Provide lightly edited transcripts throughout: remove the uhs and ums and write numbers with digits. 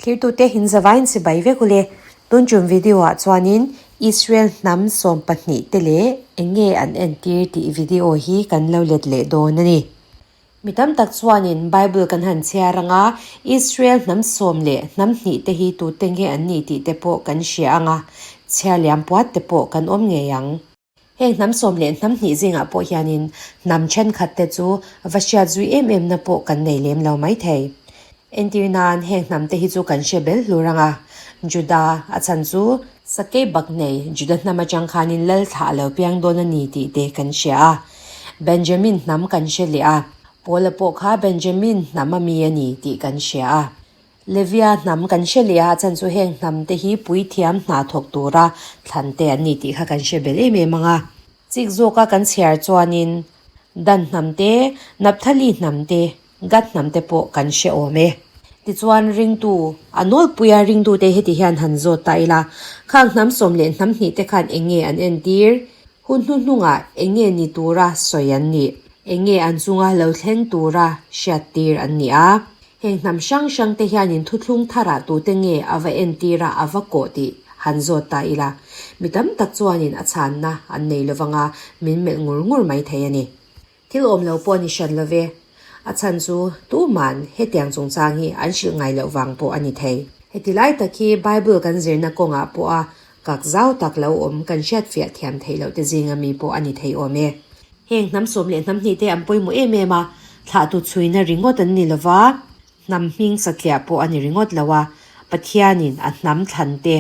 Thirtute hin zavain chibai vek ule. Tun tum video ah chuanin Israel hnam 12 te leh eng nge an entir tih video hi kan lo let leh dawn a ni. Mi tam tak chuanin Bible kan han chhiar anga Israel hnam sawm leh hnam hnih te hi tute nge an ni tih te pawh kan hria anga chhiar liam puat te pawh kan awm ngei ang. Heng hnam sawm leh hnam hnih zingah pawh hianin hnam thenkhat te chu va hriat zui em em na pawh kan nei lem lo mai thei. Entir nan heng hnam te hi chu kan hre bel hlur anga Juda a chhan chu Sakei bak nei Juda hnam atang khanin lal thlah a lo piang dawn a ni tih te kan hria a. Benjamin hnam kan hre leh a, Paula pawh kha Benjamin hnam a mi a ni tih kan hria a. Levia hnam kan hre leh a, a chhan chu heng hnam te hi puithiam hna thawk tura thlan te an ni tih kha kan hre bel em em ang a. Chik zawka kan chhiar chuanin Dan hnam te, Napthali hnam te, Gad hnam te pawh kan hre awm e. Tichuan ringtu, a nawlpuia ringtute heti hian han zawt ta ila, khang hnam sawm leh hnam hnih te khan eng nge an entir? Hun hnuhnungah eng nge ni tura sawi an nih? Eng nge an chunga lo thleng tura hriattir an nih a? Heng hnam hrang hrang te hianin thuthlung tharah tute nge a va entir a, a va kawh tih han zawt ta ila, mi tam tak chuanin a chhanna an nei lo vanga min melh ngur ngur mai thei a ni. Thil awm lo pawh a ni hran lo ve. A chhan chu tuman hetiang chungchang hi an hrilh ngai loh vang pawh a ni thei. Heti lai tak hi Bible kan zirna kawngah pawha kak zau tak lo awm kan hriatfiah thiam theih loh te zinga mi pawh a ni thei awm e. Heng hnam sawm leh hnam hnih te an pawimawh em em a, thlahtu chhuina ringawt an ni lo va, hnam hming satliah pawh a ni ringawt lo a, Pathianin a hnam thlan te,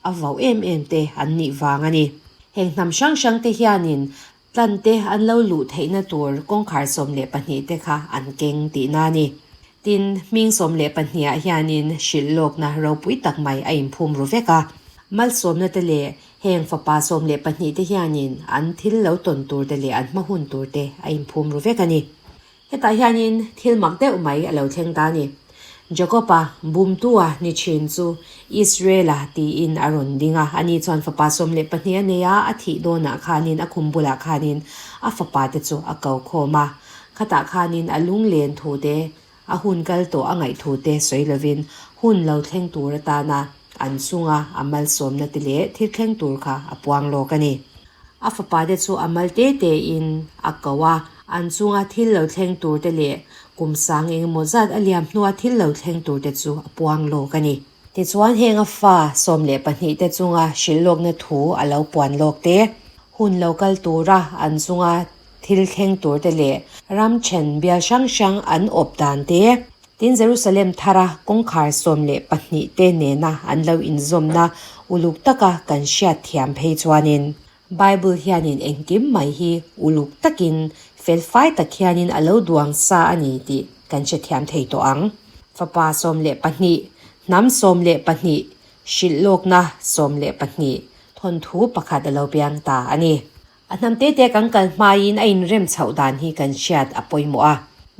a vauh em em te an nih vang a ni. Heng hnam hrang hrang te hianin Tlan te an lo luh theihna tur kawngkhar 12 te kha an keng tihna a ni. Tin, hming 12 ah hianin hrilh lawkna ropui tak mai a inphum ru vek a. Malsawmna te leh heng fapa 12 te hianin an thil lo tawn tur te leh an hma hun tur te a inphum ru vek a ni. Hetah hianin thil mak deuh mai a lo thleng ta a ni. Jakob-a bumtua ni thin chu Israel-a tiin a rawn ding a. Ani chuan fapa 12 a nei a, a thih dawnah khanin a khum bulah khanin a fapa te chu a ko khawm a. Khatah khanin a lunglen thu te, a hun kal tawh a ngaih thu te sawi lovin hun lo thleng tur atana an chunga a malsawmna te leh thil thleng tur kha a puang lawk a ni. A fapa te chu a mal te te in a ko a, an chunga thil lo thleng tur te leh kum sang eng emaw zat a liam hnua thil lo thleng tur te chu a puang lawk a ni. Tichuan heng a fa 12 te chunga hrilh lawkna thu a lo puan lawk te, hun lo kal tura an chunga thil thleng tur te leh ram then bial hrang hrang an awp dan te, Tin, Jerusalem thara kawngkhar 12 te nena an lo inzawmna uluk taka kan hriat thiam phei chuanin, Bible hianin engkim mai hi uluk takin, felfai tak hianin a lo duang sa a ni tih kan hrethiam thei tawh ang. Fapa 12, hnam 12, hrilh lawkna 12, thawnthu pakhat a lo piang ta a ni. A hnam te te kan kal hmaiin a inrem chhoh dan hi kan hriat a pawimawh a.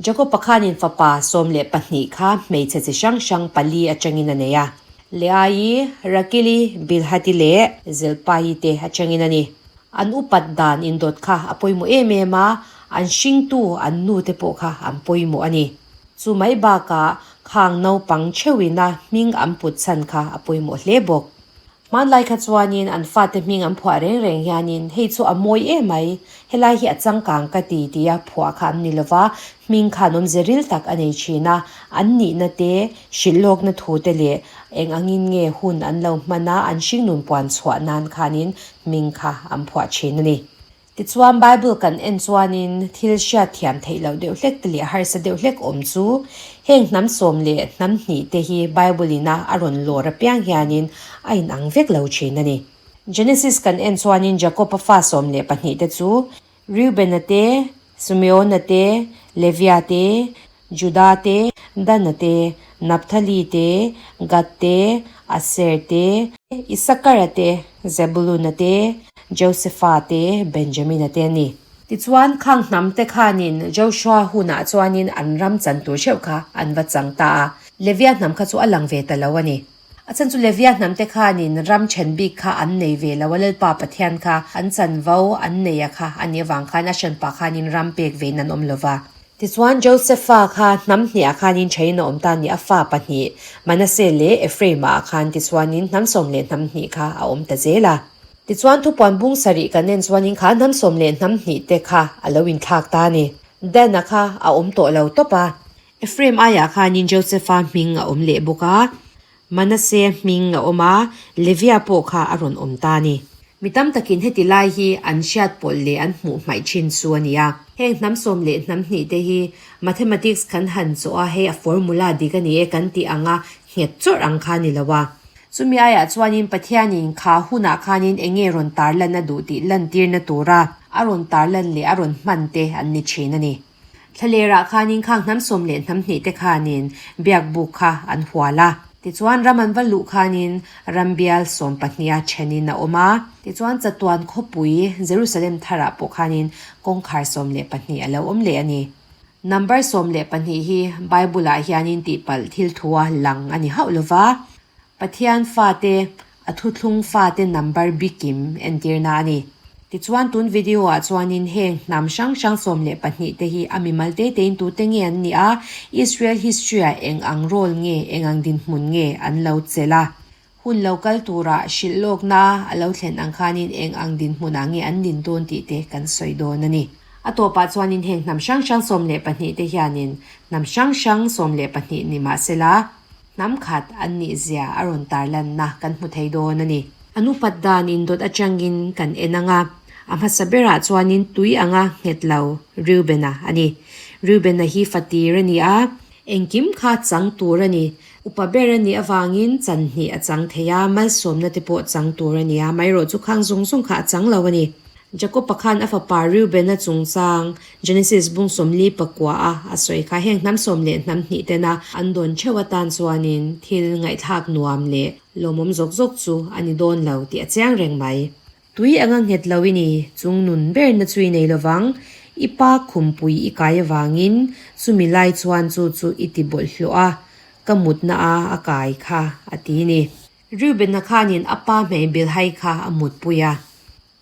Jakob-a khanin fapa 12 kha hmeichhe chi hrang hrang pali atangin a nei a. Leai-i, Rakili, Bilhati leh Zilpai-i te atangin a ni. An upat dan indawt kha a pawimawh em em a, an hringtu an nu te pawh kha an pawimawh a ni. Chu mai bakah khang naupang theuhina hming an put chhan kha a pawimawh hle bawk. Hmanlai kha chuanin an fate hming an phuah reng reng hianin hei chu a mawi em mai, helai hi a changkang ka ti tia phuah kha an ni lova, hming kha an awmze ril tak a nei thin a, an nihna te, hrilh lawkna thu te leh eng angin nge hun an lo hman a, an hringnun puan chhuah nan khanin hming kha an phuah thin a ni. Tichuan Bible kan en chuanin thil hriat thiam theih loh deuh hlek te leh harsa deuh hlek awm chu heng hnam sawm leh hnam hnih te hi Bible ina a rawn lawr apiang hianin a inang vek lo thin a ni. Genesis kan en chuanin Jakob-a fa 12 te chu Reuben-a te, Simeon-a te, Levia te, Juda te, Dan-a te, Napthali te, Gad te, Aser te, Isakar-a te, Zebulun-a te, Josefa te, Benjamina te a ni. Tichuan, khang hnam te khanin Joshua hunah chuanin an ram chan tur hreuh kha an va chang ta a, Levia hnam kha chu a lang ve ta lo a ni. A chhan chu Levia hnam te khanin ram then bik kha an nei ve lo a, Lalpa Pathian kha an chanvo an nei a kha a nih avang khan a hranpa khanin ram pek vein an awm lo va. Tichuan, Josefa kha hnam hnihah khanin ṭhain a awm ta ni, a fa pahnih, Manase leh Ephraim-ah khan tichuanin hnam sawm leh hnam hnih kha a awm ta zel a. Tichuan, thupuan bung sarih kan en chuanin kha hnam sawm leh hnam hnih te kha a lo inthlak ta a ni. Dan-a kha a awm tawh lo tawp a. Ephraim aiah khanin Josefa hming a awm leh bawk a. Manase hming a awm a, Levia pawh kha a rawn awm ta a ni. Mi tam takin heti lai hi an hriat pawlh leh an hmuh hmaih thin chu a ni a. Heng hnam sawm leh hnam hnih te hi Mathematics kan han chawh a, hei a formula dik a ni e kan tih anga nghet chawrh ang kha a ni lo a. Chumi aiah chuanin Pathianin kha hunah khanin eng nge rawn tarlan a duh tih lantirna tura a rawn tarlan leh a rawn hman te an ni thin a ni. Thlalerah khanin khang hnam sawm leh hnam hnih te khanin biak buk kha an hual a. Tichuan ram an va luh khanin ram bial sawm pahniha thenin a awm a. Tichuan chatuan khawpui Jerusalem tharah pawh khanin kawngkhar 12 a lo awm leh a ni. Number 12 hi Bible-ah hianin tihpalh thil thua lang a ni hauh lova. Pathian fate A thuthlung fate number bikim entirna a ni. Tichuan tun video ah chuanin heng hnam hrang hrang 12 te hi a mimal te tein tute nge an nih a, Israel history ah eng ang role nge, eng ang dinhmun nge an lo chelh a, hun lo kal turah hrilh lawkna a lo thlen ang khanin eng ang dinhmunah nge an din dawn tih te kan sawi dawn a ni. A tawpah chuanin heng hnam hrang hrang 12 te hianin hnam hrang hrang 12 ni mahsela, Hnam khat an nih zia a rawn tarlanna kan hmu thei dawn a ni. An upat dan indawt atangin kan en ang a, a hmasa berah chuanin tui anga nghet lo Reuben-a a ni. Reuben-a hi fatir a ni a, engkim kha chang tur a ni. Upa ber a nih avangin chan hnih a chang thei a, malsawmna te pawh chang tur a ni a, amaherawh chu khang zawng zawng kha a chang lo a ni. Jakob-a khan a fapa Reuben-a chungchang Genesis bung 49 a a sawi kha heng hnam sawm leh hnam hnih tena an dawn theuh atan chuanin thil ngaihthlak nuam leh lawmawm zawk zawk chu a ni dawn lo tih a chiang reng mai. Tui anga nghet lo i ni, chung nun berna chu i nei lovang, i pa khumpui i kai avangin chumi lai chuan chu chu i ti bawlhhlawh a, ka mutna a a kai kha a ti ni. Reuben-a khanin a pa hmei Bilhai kha a mutpui a.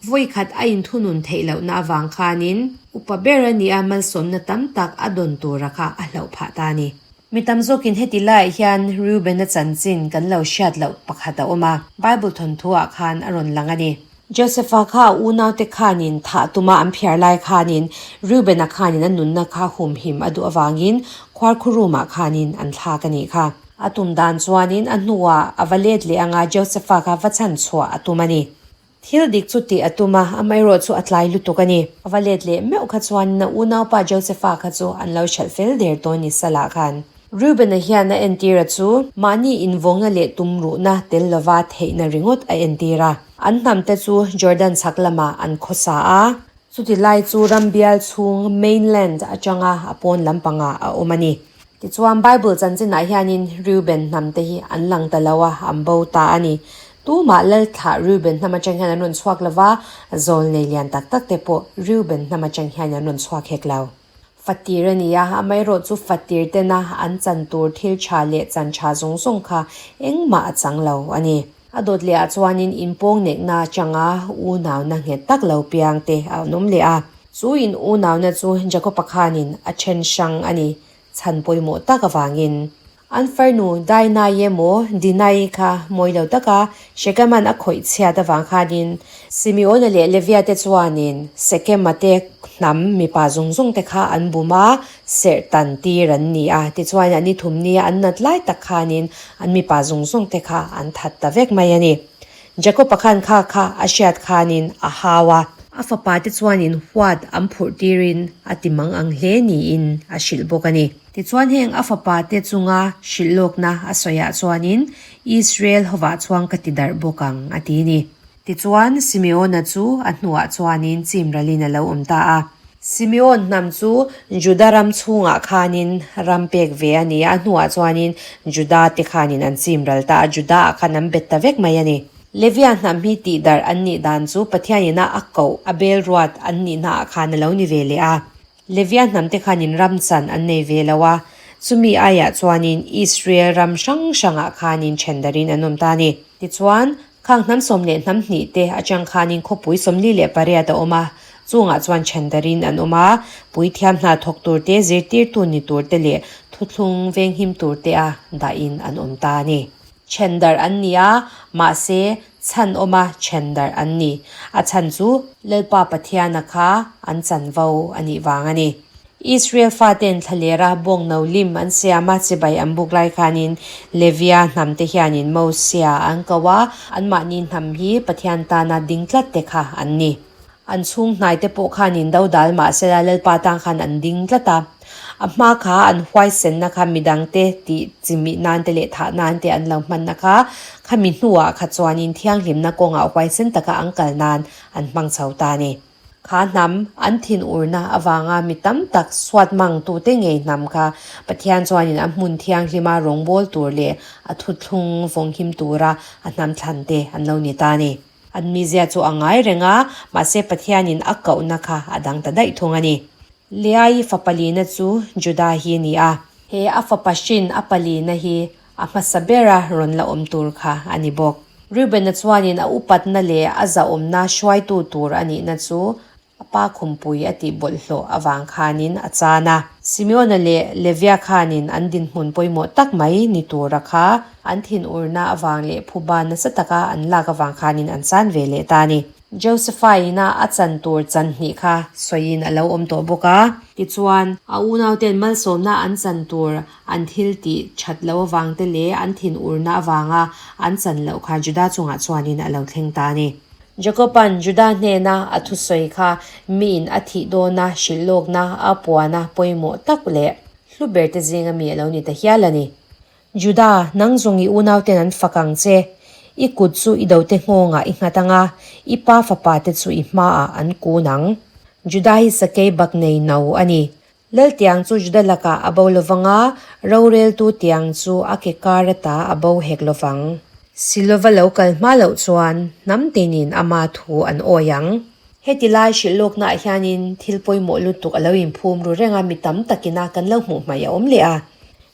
Vawikhat a inthunun theih lohna avang khanin upa ber a nia malsawmna tam tak a dawn tura kha a hlauh phah ta a ni. Mi tam zawkin heti laiah hian Reuben-a chanchin kan lo hriat loh pakhat a awm a, Bible thawnthuah khan a rawn lang a ni. Joseph-a kha a unaute khanin thah tuma an phiar lai khanin Reuben-a khanin a nunna kha humhim a duh avangin khuarkhurumah khanin an thlak a nih kha. A tum dan chuanin a hnuah a va let leh anga Joseph-a kha va chhanchhuah a tum a ni. Thil dik chu tih a tum a, amaherawh chu a tlai lutuk a ni. A va let leh meuh kha chuan na unaupa Josepha kha chu an lo hralh fel der tawn ni Salah khan. Reuben-a hian a entir a chu mahni invawngna leh tumruhna tel lova theihna ringawt a entir a. An hnamte chu Jordan chhak lamah an khawsa a. Chuti lai chu ram bial chhung mainland atanga a pawn lampangah a awm a ni. Tichuan Bible chanchinah hianin Reuben hnamte hi an lang ta lo a, an bo ta a ni. Tumah Lalthlah Reuben hnam atang hian an rawn chhuak lo va, zawlnei lian tak tak te pawh Reuben hnam atang hian an rawn chhuak hek lo. Fatir a ni a, amaherawh chu fatir tena an chan tur thil tha leh chan tha zawng zawng kha engmah a chang lo a ni. A dawt leh ah chuanin inpawng nekna atanga unauna nghet tak lo piang te a awm leh a. Chu in unauna chu Jakob-a khanin a then hrang a ni, chhan pawimawh tak avangin. An farnu Dinah emaw Dinah-i kha mawi lo taka Shechem-a'n a khawih chhiat avang khanin Simeon-a leh Levia te chuanin Shechem-a te hnam mipa zawng zawng te kha an bum a, serh tan tir an ni a, tichuan an i thum nia an nat lai tak khanin an mipa zawng zawng te kha an that ta vek mai a ni. Jakob-a khan kha kha a hriat khanin a hau a. A fapa te chuanin huat an phurh tirin a ti mang ang hle niin a hrilh bawk a ni. Tichuan heng a fapa te chunga hrilh lawkna a sawiah chuanin Israel hovah chuan ka ti darh bawk ang a ti a ni. Tichuan, Simeona chu a hnuah chuanin chimralin a lo awm ta a. Simeon hnam chu Juda ram chhungah khanin ram pek ve a ni a, a hnuah chuanin Juda te khanin an chimral ta a, Juda-ah khan an bet ta vek mai a ni. Levia hnam hi tihdarh an nih dan chu Pathianina a koh, a bel ruat an nihnaah khan a lo ni ve leh a. Levia hnamte khanin ram chan an nei ve lo a, chumi aiah chuanin Israel ram hrang hrangah khanin ṭhendarin an awm ta a ni. Tichuan, khang hnam sawm leh hnam hnih te atang khanin khawpui 48 a awm a, Chungah chuan chhendarin an awm a, puithiam hna thawk tur te, zirtirtu ni tur te leh thuthlung venghim tur te a dahin an awm ta a ni. Chhendarh an ni a, mahse chhan awma chhendarh an ni. A chhan chu Lalpa Pathiana kha an chanvo a nih vang a ni. Israel faten thlalera bawngno lim an siam a, chibai an buk lai khanin Levia hnam te hianin Mosia an ko a, anmahni hnam hi Pathian tana ding tlat te kha an ni. An chhung hnai te pawh khanin do dal mah sela Lalpa tan khan an ding tlat a. A hma kha an huaisenna kha midangte tih chimih nan te leh thah nan te an lo hmanna kha khami hnuah kha chuanin thianghlimna kawngah huaisen taka an kal nan an hmang chho ta a ni. Kha hnam an thinurna avanga mi tam tak suat mang tute ngei hnam kha Pathian chuanin a hmun thianghlima rawngbâwl tur leh a thuthlung vawnghim tura a hnam thlan te an lo ni ta a ni. An mizia chu a ngai reng a, mahse Pathianin a kohna kha a dang ta daih thung a ni. Leai fapa lina chu Juda hi a ni a. He a fapa hrin a palina hi A hmasa bera rawn la awm tur kha a ni bawk. Reuben-a chuanin a upatna leh a zahawmna hruaitu tur a nihna chu a pa khumpui a tih bawlhhlawh avang khanin a chan a. Simeon-a leh Levia khanin an dinhmun pawimawh tak mai ni tura kha an thinurna avang leh phuba nasa taka an lak avang khanin an chan ve leh ta a ni. Josepha-ina a chan tur chan hnih kha sawiin a lo awm tawh bawk a. Tichuan, a unauten malsawmna an chan tur an thil tih that loh avang te leh an thinurna avanga an chan loh kha Juda chungah chuanin a lo thleng ta a ni. Jakoba'n Juda hnena a thusawi kha miin a thih dawna hrilh lawkna a puana pawimawh tak leh hlu ber te zinga mi a lo ni ta hial a ni. Juda, nang zawng i unauten an fak ang che. I kut chu i dote nghawngah i nghat ang a, i pa fapate chu i hmaah an kun ang. Juda hi sakei bak nei no a ni. Lal tiang chu Juda lakah a bo lovang a, roreltu tiang chu a ke kar ata a bo hek lovang. Silova lo kal hma loh chuan hnam tinin ama thu an awi ang. Heti lai hrilh lawknaah hianin thil pawimawh lutuk a lo inphum ru reng a, mi tam takina kan lo hmuh hmaih a awm leh a.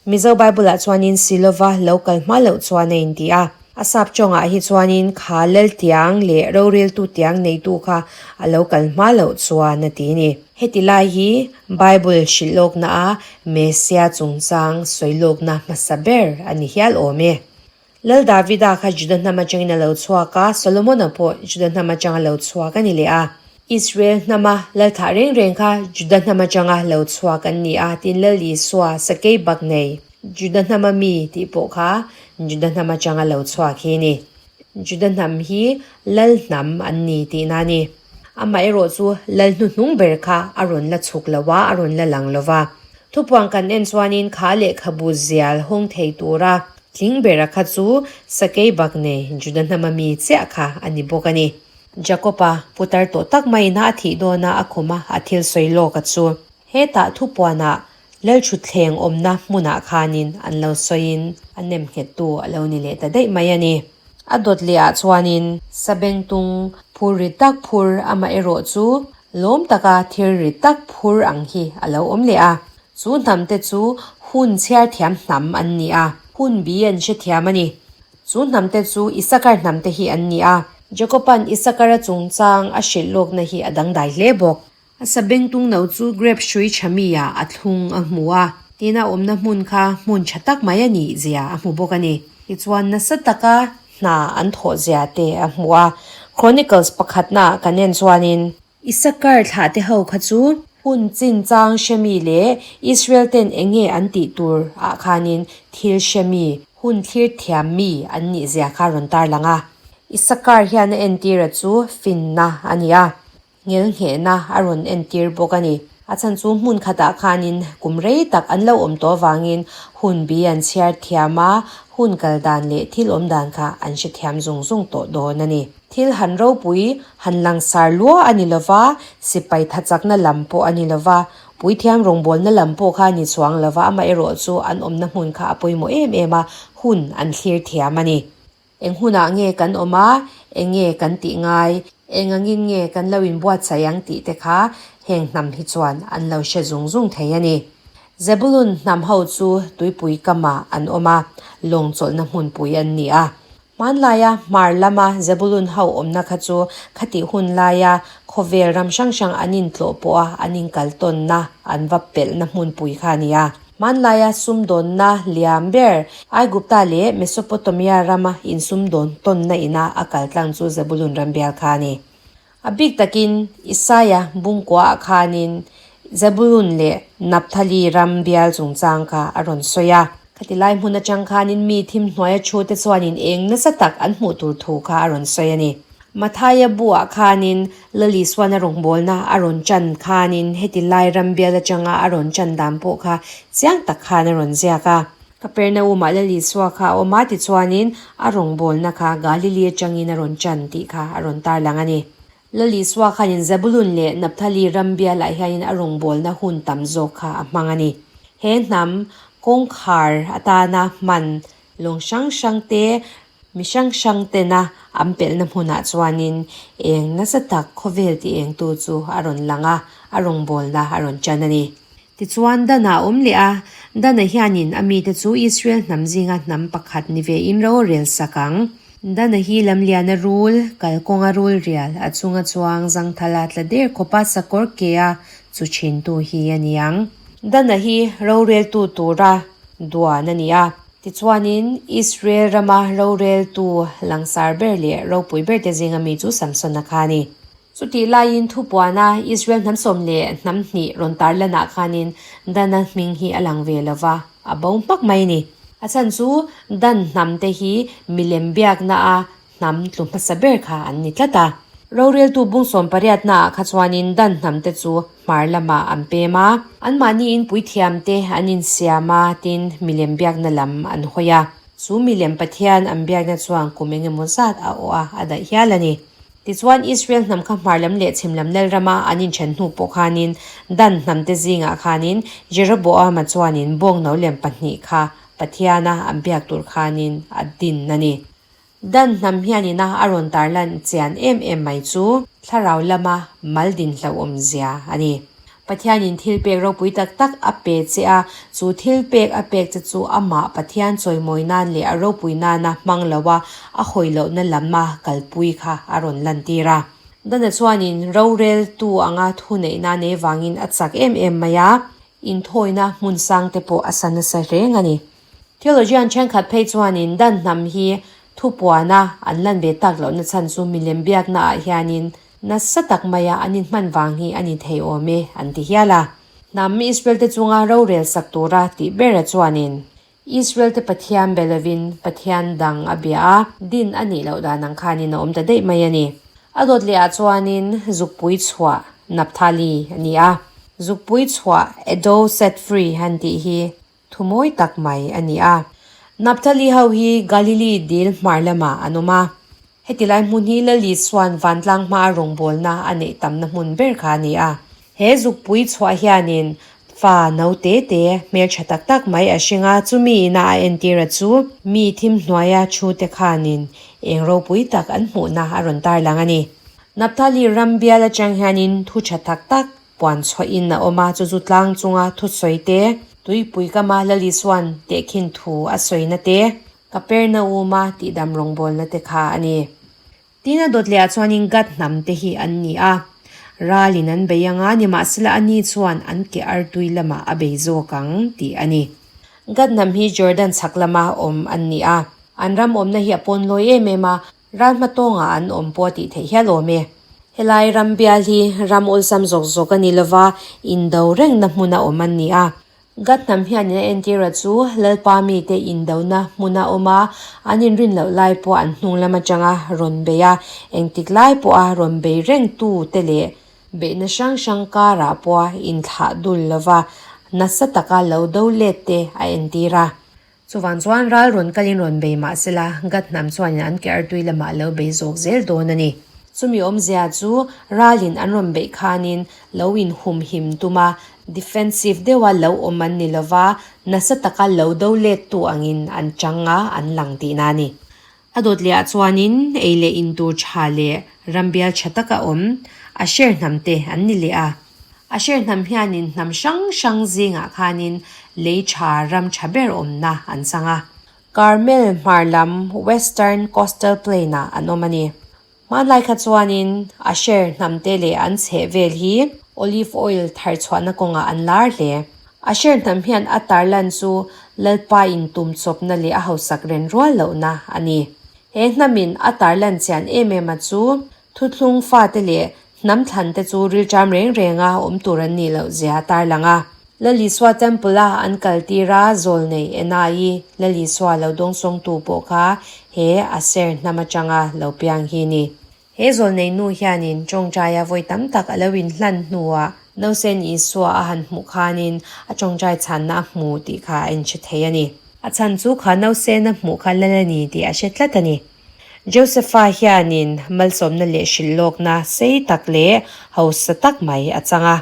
Mizo Bible-ah chuanin Silova lo kal hma loh chuan a inti a. A sap tawngah hi chuanin kha lal tiang leh roreltu tiang neitu kha a lo kal hma loh chuan a ti a ni. Heti lai hi Bible hrilh lawkna-a Messia chungchang sawi lawkna hmasa ber a ni hial awm e. Lal Davida kha Juda hnam atangin a lo chhuak a, Solomona pawh Juda hnam atanga lo chhuak a ni leh a. Israel hnama lal thah reng reng kha Juda hnam atanga lo chhuak an ni a, tin Lal Isua sakei bak nei Juda hnama mi tih pawh kha Juda hnam atanga lo chhuak hi a ni. Juda hnam hi lal hnam an ni tihna a ni. Amaherawh chu lal hnuhnung ber kha a rawn la chhuk lo a, a rawn la lang lo va. Thupuang kan en chuanin kha lehkhabu zial hawng thei tura Tling bera kha chu sakei bak nei Juda hnama mi chiah kha a ni bawk a ni. Jakob-a putar tawh tak maiin a thih dawna a khum a, a thil sawi lawk a chu. Hetah thupuanah Lalthutthleng awmna hmunah khanin an lo sawiin a nem nghettu a lo ni leh ta daih mai a ni. A dawt leh ah chuanin sabengtung phur ri tak phur amaherawh chu lawm taka thil ri tak phur ang hi a lo awm leh a. Chu hnamte chu hun chhiar thiam hnam an ni a, hun bi an hre thiam a ni. Chu hnamte chu Isakar hnamte hi an ni a. Jakoba'n Isakara chungchang a hrilh lawkna hi a dangdai hle bawk. A sabengtung no chu grep hrui tha mi ah a thlung a hmu a, tin a awmna hmun kha hmun tha tak mai a nih zia a hmu bawk a ni. Tichuan nasa taka hna an thawh zia te a hmu a. Chronicles pakhatna kan en chuanin. Isakar thlahte ho kha chu hun chinchang hremi leh Israel ten eng nge an tih tur ah khanin thil hremi, hun thlir thiam mi an nih zia kha rawn tar lang a. Isakar hian a entira chu finna a ni a, ngelnghehna a rawn entir bawk a ni. A chhan chu hmun khatah khanin kum rei tak an lo awm tawh avangin hun bi an chhiar thiam a, hun kal dan leh thil awm dan kha an hrethiam zung zung tawh dawn a ni. Thil han ropui, han langsar lua a ni lova, sipai thachakna lam pawh a ni lova, puithiam rawngbawlna lam pawh kha a ni chuang lova, amaherawh chu an awmna hmun kha a pawimawh em em a, hun an thlir thiam a ni. Eng hunah nge kan awm a, eng nge kan tih ngai, eng angin nge kan lo inbuatsaih ang tih te kha heng hnam hi chuan an lo hre zung zung thei a ni. Zebulun hnam ho chu tuipui kamah an awm a, lawng chawlhna hmunpui an ni a. Hmanlaia hmar lama Zebulun ho awmna kha chu khatih hun laia Khawvel ram hrang hrang an intlawh pawh a, an inkaltawnna, an va pelhna hmunpui kha a ni a. Hmanlaia sumdawnna liam ber Aigupta leh Mesopotamia rama insumdawn tawnna ina a kal tlang chu Zebulun ram bial kha a ni. A bik takin Isaia bungkuaah khanin Zebulun leh Napthali ram bial chungchang kha a rawn sawi a. Khati lai hmun atang khanin mi thim hnuaia thu te chuanin eng nasa tak an hmuh tur thu kha a rawn sawi a ni. Mathaia buah khanin Lali Suana rawngbawlna a rawn chan khanin heti lai ram bial atanga a rawn chan dan pawh kha chiang tak khan a rawn ziak a. Kapernaum-ah Lali Sua kha a awm a tichuanin a rawngbawlna kha Galili atangin a rawn chan tih kha a rawn tarlang a ni. Lali Sua khanin Zebulun leh Napthali ram bialah hianin a rawngbawlna hun tam zawk kha a hmang a ni. He hnam kawngkhar atana hman lawng hrang hrang te, mi hrang hrang tena an pelhna hmunah chuanin eng nasa tak khawvel ti engtu chu a rawn lang a, a rawngbawlna a rawn chan a ni. Tichuan, Dana a awm leh a, Dana hianin a mite chu Israel hnam zinga hnam pakhat ni vein ro a rel sak ang. Dana hi lamliana rul, kalkawnga rul rial, a chunga chuang zangthala tla der khawpa sakawr kea chu thintu hi a ni ang. Dana hi roreltu tura duan a ni a. Tichuanin, Israel rama roreltu langsar ber leh ropui berte zinga mi chu Samsona kha a ni. Chutih laiin thupuana Israel hnam sawm leh hnam hnih rawn tar lanah khanin Dana hming hi a lang ve lo va, a bo hmak mai a ni. A chhan chu Dan hnamte hi milem biaknaa hnam tlu hmasa ber kha an ni tlat a. Roreltu bung sawmpariatnaah kha chuanin Dan hnamte chu hmar lamah an pem a. Anmahniin puithiamte an insiam a, tin milem biakna lam an hawi a. Chu milem Pathian an biakna chuan kum engemaw zat a awh a, a daih hial a ni. Tichuan, Israel hnam kha hmar lam leh chhim lam lal rama an inthen hnu pawh khanin Dan hnamte zingah khanin Jeroboama chuanin bawng no lem pahnih kha Pathiana an biak tur khanin a din a ni. Dan hnam hianina a rawn tarlan chian em em mai chu thlarau lama mal din hlauhawm zia a ni. Pathianin thilpek ropui tak tak a pe che a, chu thilpek a pek che chu amah Pathian chawimawi nan leh a ropui nana hmang lo a, a hawi lohna lama kalpui kha a rawn lantir a. Dana chuanin roreltu anga thuneihna nei vangin a chak em em mai a, inthawina hmun sangte pawh a sa nasa reng a ni. Theologian thenkhat phei chuanin Dan hnam hi thupuana an lan ve tak lohna chhan chu milem biaknaah hianin nasa tak maia an inhman vang hi a ni thei awm e an ti hial a. Hnam Israel te chunga rorel sak tura tih bera chuanin Israel te Pathian be lovin Pathian dang a bia a, din a nih loh dan ang khanin a awm ta daih mai a ni. A dawt lehah chuanin zukpui chhuah Napthali a ni a, zukpui chhuah Edo set free han tih hi Thu mawi tak mai a ni a. Naphtali ho hi Galili dil hmar lamah an awm a. Heti lai hmun hi Lali chuan vantlang hmaa rawngbawlna a neih tamna hmun ber kha a ni a. He zukpui chhuah hianin fa no te te hmeltha tak tak mai a hring a, chumi ina a entira chu mi thim hnuaia thu te khanin eng ropui tak an hmuhna a rawn tarlang a ni. Naphtali ram bial atang hianin thu tha tak tak Puan chhuahin a awm a, chu chu tlang chunga thusawi te, tuipui kama Lali chuan tehkhin thu a sawina te, Kapernauma tihdam rawngbawlna te kha a ni. Tin a dawt lehah chuanin Gad hnam te hi an ni a, ralin an bei anga nimahsela ani chuan an ke artui lamah a bei zawk ang tih a ni. Gad hnam hi Jordan chhak lama awm an ni a, an ram awmna hi a pawn lawi em em a, Ral hmatawngah an awm pawh a tih theih hial awm e. Helai ram bial hi ram awlsam zawk zawk a ni lova, indo rengna hmuna awm an ni a. Gad hnam hianin a entira chu Lalpa mite indona hmuna awm a, an inrin loh lai pawh an hnung lam atanga rawn bei a, engtik lai pawha rawn bei rengtute leh beihna hrang hrang karah pawha inthlah dul lova nasa taka lo do let te a entir a. Chuvang chuan ral rawn kalin rawn bei mah sela, Gad hnam chuanin an ke artui lamah lo bei zawk zel dawn a ni. Chumi awmzia chu ralin an rawn beih khanin lo inhumhim tum a, defensive deuha lo awm an ni lova, nasa taka lo do lettu angin an chang a, an lang tihna a ni. A dawt lehah chuanin ei leh in tur tha leh rambial tha taka awm Asher hnamte an ni leh a. Asher hnam hianin hnam hrang hrang zingah khanin lei tha ram tha ber awmna an chang a. Carmel hmar lam Western Coastal Plain-ah an awm a ni. Hmanlai kha chuanin Asher hnamte leh an chhehvel hi olive oil thar chhuahna kawngah an lar hle. Asher hnam hian a tarlan chu Lalpa intumchawpna leh a hausak ren rual lohna a ni. He hnamin a tarlan chian em em a chu thuthlung fate leh hnam thlante chu rilṭam reng renga awm tur an nih loh zia a tarlang a. Lalisua Temple a an kal tir a, Zawlnei Enai Lalisua lo dawngsawngtu pawh kha he Aser hnam atanga lo piang hi ni. He Zawlnei nu hianin tawngtaia vawi tam tak a lo inhlan hnuah Nausen Isua a han hmuh khanin a tawngtai chhanna a hmu tih kha a inhre thei a ni. A chhan chu kha Nausen a hmuh kha Lal a ni tih a hre tlat a ni. Josepha hianin malsawmna leh hrilhlawkna sei tak leh hausa tak mai a chang a.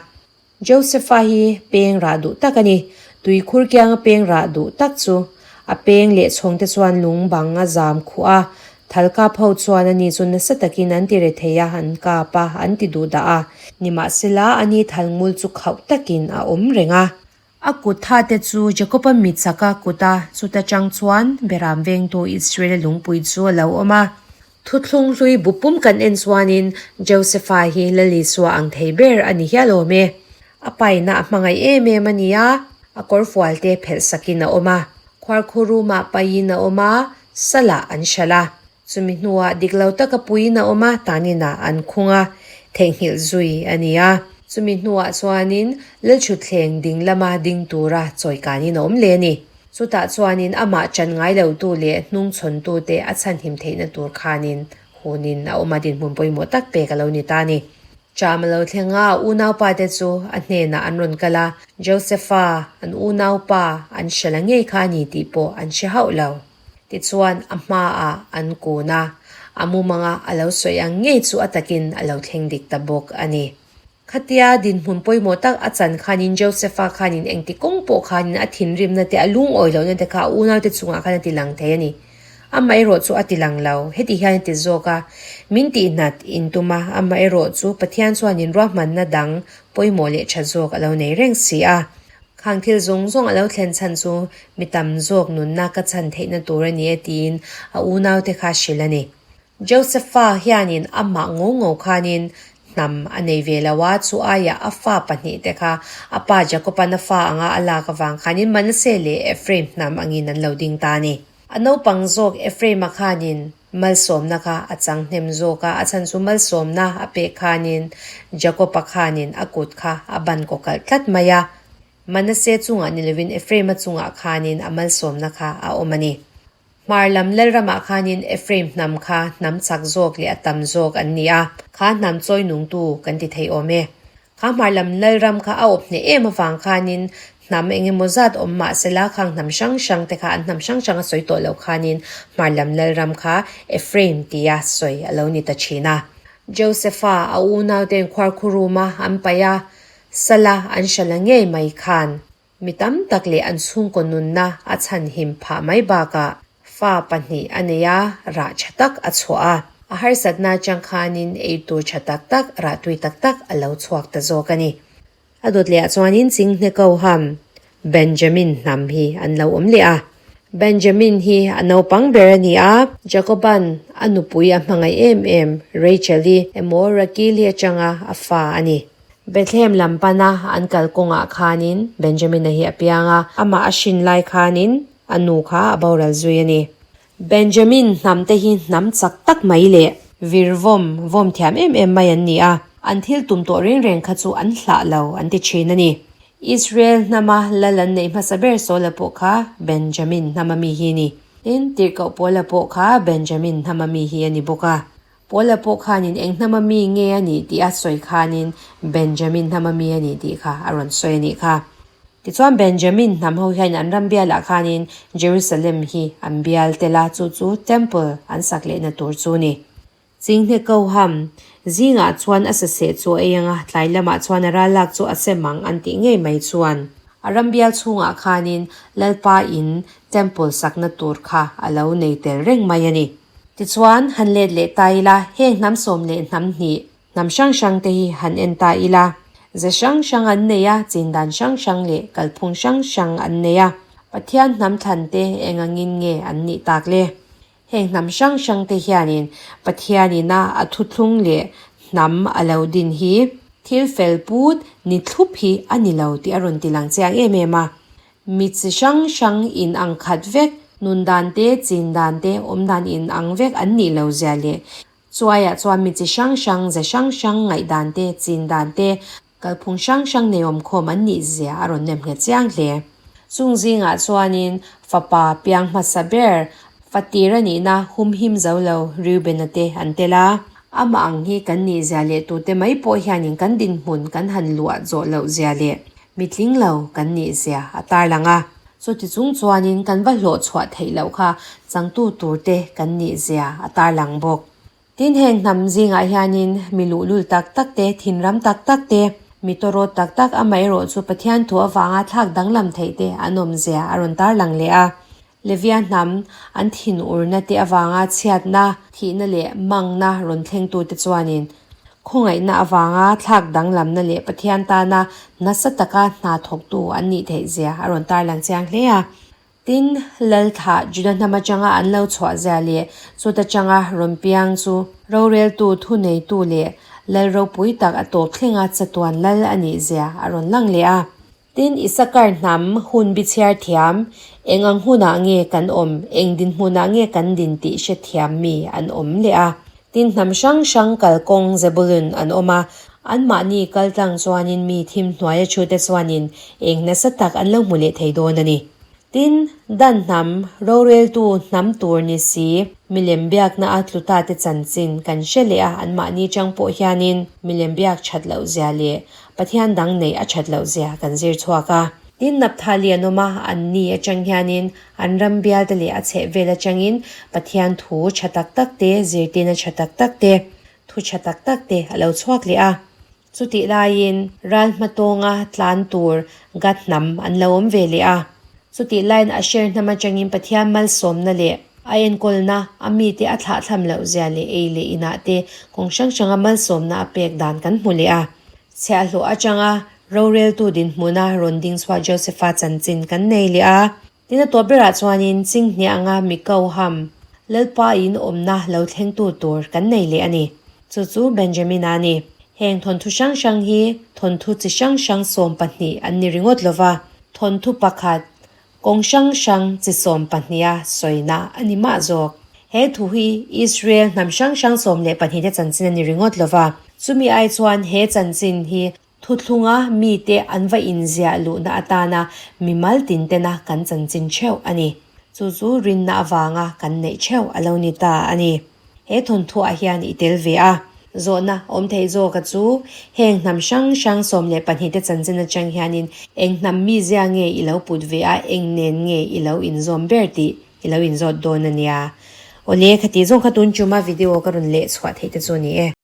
Josepha hi peng rah duh tak a ni. Tuikhur kianga peng rah duh tak chu a peng leh chhawngte chuan lung bang a zam khuh a, thal kap ho chuan ani chu nasa takin an ti re thei a, an kap a, an ti duh dah a. Nimahsela, ani thal ngul chu khauh takin a awm reng a. A kut tha te chu Jakob-a mi chaka kut a, chuta chang chuan Beram vengtu Israel-a lungpui chu a lo awm a. Thuthlung hlui bu pum kan en chuanin Josepha hi Lalisua ang thei ber a ni hial awm e. A paina a hmangaih em em a ni a, a kawrfual te phelh sakin a awm a, khuarkhu room-ah paiin a awm a, salah an hralh a. Chumi hnuah dik lo taka puiin a awm a, taninah an khung a, theihnghilh zui a ni a. Chumi hnuah chuanin Lalthutthleng ding lama ding tura chawikanin a awm leh a ni. Chutah chuanin amah chan ngai lotu leh hnungchhawntute a chhanhim theihna tur khanin hunin a awm a, dinhmun pawimawh tak pek a lo ni ta a ni. Cham a lo thleng a, a unaupate chu a hnenah an rawn kal a, Josepha, an unaupa, an hre la ngei kha a ni tih pawh an hre hauh lo. Tichuan a hmaah an kun a, a mumanga a lo sawi ang ngei chu a takin a lo thleng dik ta bawk a ni. Khatia dinhmun pawimawh tak a chan khanin Josepha khanin engti kawng pawh khanin a thinrimna te a lungawi lohna te kha a unaute chungah khan a ti lang thei a ni. Amaherawh chu a ti lang lo. Heti hian a ti zawk a, Min tihnat in tum a, amaherawh chu Pathian chuanin ruahmanna dang pawimawh leh tha zawk a lo nei reng si a. Khang thil zawng zawng a lo thlen chhan chu mi tam zawk nunna ka chhan theihna tur a ni e tiin a unaute kha a hrilh a ni. Josepha hianin amah ngo ngo khanin hnam a nei ve lo a, chu aiah a fa pahnihte kha a pa Jakoban a fa anga a lak avang khanin Manasseh leh Ephraim hnam angin an lo ding ta a ni. A naupang zawk Ephraim-a khanin malsawmna kha a chang hnem zawk a, a chhan chu malsawmna a pek khanin Jakob-a khanin a kut kha a ban kawkalh tlat mai a. Manasseh chungah ni lovin Ephraim-a chungah khanin a malsawmna kha a awm a ni. Hmar lam Lalramah khanin Ephraim hnam kha hnam chak zawk leh a tam zawk an ni a, kha hnam chawi nungtu kan ti thei awm e. Kha hmar lam Lalram kha a awp hneh em avang khanin hnam eng emaw zat awm mah sela khang hnam hrang hrang te kha an hnam hrang hrang a sawi tawh loh khanin hmar lam Lalram kha Ephraim tia sawi a lo ni ta thin a. Josepha a unauten khuarkhuruma an paih a, sala an hrala ngei mai khan. Mi tam tak leh an chhungkaw nunna a chhanhim phah mai bakah fa pahnih a nei a, rah tha tak a chhuah a. A harsatna atang khanin ei tur tha tak tak, rah tui tak tak a lo chhuak ta zawk a ni. A dawt lehah chuanin Chinghne Koham, Benjamin hnam hi an lo awm leh a. Benjamin hi a naupang ber a ni a, Jacoban a nupui a hmangaih em em Rachel-i emaw Rakili atanga a fa a ni. Bethlehem lam pana an kal kawngah khanin Benjamina hi a piang a, amah a hrin lai khanin a nu kha a boral zui a ni. Benjamin hnam te hi hnam chak tak mai leh vir vawm vawm thiam em em mai an ni a, an thil tum tawh reng reng kha chu an hlah lo an ti thin a ni. Israel hnama lal an neih hmasa ber Saula pawh kha Benjamin hnama mi hi a ni. Tin, Tirhkoh Paula pawh kha Benjamin hnama mi hi a ni bawk a. Paula pawh khanin eng hnama mi nge a nih tih a sawi khanin Benjamin hnama mi a nih tih kha a rawn sawi a nih kha. Tichuan Benjamin hnam ho hian an ram bialah khanin Jerusalem hi an bial tel a, chu chu Temple an sak lehna tur chu ni. Chinghne Koham zingah chuan a saseh chu a ei ang a, tlai lamah chuan a ral lak chu a sem ang an tih ngei mai chuan a ram bial chhungah khanin Lalpa in Temple sakna tur kha a lo nei tel reng mai a ni. Tichuan, han let leh ta ila, heng hnam sawm leh hnam hnih, hnam hrang hrang te hi han en ta ila. Ze hrang hrang an nei a, chin dan hrang hrang leh kalphung hrang hrang an nei a. Pathian hnam thlan te eng angin nge an nih tak le? Heng hnam hrang hrang te hianin Pathianin a a thuthlung leh hnam a lo din hi thil fel put ni thlup hi a ni lo tih a rawn ti lang chiang em em a. Mi chi hrang hrang in ang khat vek, nun dan te, chin dan te, awm dan in ang vek an nih lo zia leh chuaiah chuan mi chi hrang hrang, ze hrang hrang, ngaihdan te, chin dan te, Kalphung hrang hrang nei awmkhawm an nih zia a rawn nem nghet chiang hle. Chung zingah chuanin fapa piang hmasa ber, fatir a nihna humhim zo lo Reuben-a te an tel a. Amah ang hi kan nih zia leh tute mai pawh hianin kan dinhmun kan han luah zawh loh zia leh mitling lo kan nih zia a tarlang a. Chuti chung chuanin kan va hlawh chhuah theih loh kha changtu turte kan nih zia a tarlang bawk. Tin, heng hnam zingah hianin mi luhlul tak tak te, thinram tak tak te, mi tawrawt tak tak amaherawh chu Pathian thu avanga thlak danglam theih te an awmzia a rawn tarlang leh a. Levia hnam an thinurna te avanga chhiatna, thihna leh mangna rawn thlengtute chuanin khawngaihna avanga thlak danglamna leh Pathian tana nasa taka hna thawktu an nih theihzia a rawn tarlang chiang hle a. Tin, Lalthah Juda hnam atanga an lo chhuah zia leh chuta tanga rawn piang chu roreltu, thuneitu leh lal ropui tak a tawp thlenga chatuan lal a nih zia a rawn lang leh a. Tin, Isakar hnam hun bi chhiar thiam, eng ang hunah nge kan awm, eng dinhmunah nge kan din tih hre thiam mi an awm leh a. Tin, hnam hrang hrang kalkawng Zebulun an awm a, anmahni kaltlang chuanin mi thim hnuaia thute chuanin eng nasa tak an lo hmu leh thei dawn a ni. Tin, Dan hnam, roreltu hnam tur ni si, milem biakna a tlutate chanchin kan hre leh a, anmahni chang pawh hianin milem biak that loh zia leh Pathian dang neih a that loh zia kan zir chhuak a. Tin, Napthali an awm a, anni atang hianin An ram bialte leh a chheh vel atangin Pathian thu tha tak tak te, zirtirna tha tak tak te, thu tha tak tak te a lo chhuak leh a. Chutih laiin ral hmatawnga tlan tur Gad hnam an lo awm ve leh a. Chutih laiin Asher hnam atangin Pathian malsawmna leh a enkawlna, a mite a thlahthlam loh zia leh ei leh inah te kawng hrang hranga malsawmna a pek dan kan hmu leh a. Chhiahhlawh atanga Roreltu dinhmuna rawn ding chhuah Josepha chanchin kan nei leh a. Tin a tawp berah chuanin Chinghne anga mi Koham, Lalpa in awmna lo thlengtu tur kan nei leh a ni. Chu chu Benjamina a ni. Heng thawnthu hrang hrang hi thawnthu chi hrang hrang 12 an ni ringawt lova, thawnthu pakhat, Kawng hrang hrang chi 12 a sawina a ni mah zawk. He thu hi Israel hnam hrang hrang 12 te chanchin a ni ringawt lova, chumi ai chuan he chanchin hi Thuthlunga mite an va inziah luhna atana mimal tintena kan chanchin theuh a ni. Chu chu rinna avanga kan neih theuh a lo ni ta a ni. He thawnthuah hian i tel ve a. Zawhna awm thei zawka chu heng hnam hrang hrang 12 te chanchin atang hianin eng hnam mizia nge i lo put ve a, eng nen nge i lo inzawm ber tih i lo inzawt dawn a nia. Awle, khati zawng kha tun chuma video ka rawn leh chhuah theih te chu a ni e.